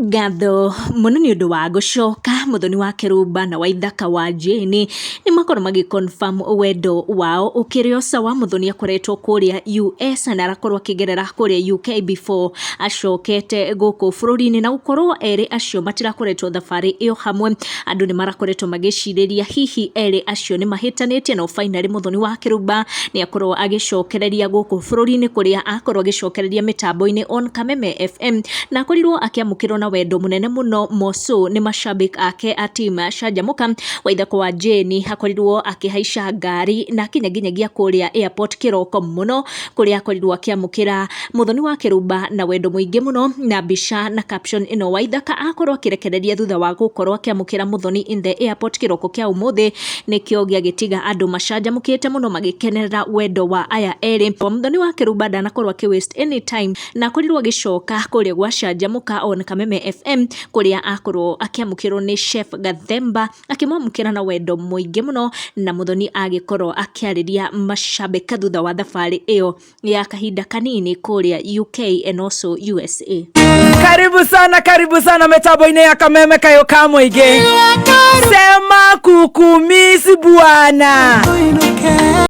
Ngatho mũno nĩ ũndũ wa gũcoka. Mũthoni wa Kĩrumba na Waithaka wa Jane nĩ makorwo magĩ confirm wendo wao ũkĩrĩ o sawa. Mũthoni akoretwo kũrĩa US na arakorwo akĩgerera kũrĩa UK before acokete gũkũ bũrũri-inĩ, na gũkorwo erĩ acio matirakoretwo thabarĩ ĩyo hamwe, andũ nĩ marakoretwo magĩcirĩria hihi erĩ acio nĩ mahĩtanĩtie. No finally Mũthoni wa Kĩrumba nĩ akorwo agĩcokereria gũkũ bũrũri-inĩ, kũrĩa akorwo agĩcokereria mĩtambo-inĩ on Kameme FM, na akorirwo akĩamũkĩrwo na wendo mũnene mũno moco nĩ mashabik ake a team Canjamũka. Waithaka wa Jane akorirwo akĩhaica ngari na akinya nginyagia kũrĩa airport kĩroko mũno, kũrĩa akorirwo akĩamũkĩra Mũthoni wa Kĩrumba na wendo mũingĩ mũno. Na mbica na caption ĩno Waithaka akorwo akĩrekereria thutha wa gũkorwo akĩamũkĩra Mũthoni in the airport kĩroko kĩa ũmũthĩ nĩkĩo gĩagĩtiga andũ macanjamũkĩte mũno, magĩkenerera wendo wa aya erĩ. Mũthoni wa Kĩrumba ndanakorwo akĩ waste any time na akorirwo agĩcoka kũrĩa gwa Canjamũka on Kameme FM, kũrĩa akorwo akĩamũkĩrwo nĩ Chef Gathemba, akĩmwamũkĩra na wendo mũingĩ mũno, na Mũthoni agĩkorwo akĩarĩria mashabĩka thutha wa thabarĩ ĩyo ya kahinda kanini kũrĩa UK and also USA. Karibu sana, karibu sana mitambo-inĩ ya Kameme Kayo ka Mũingĩ. Sema kukumisi bwana.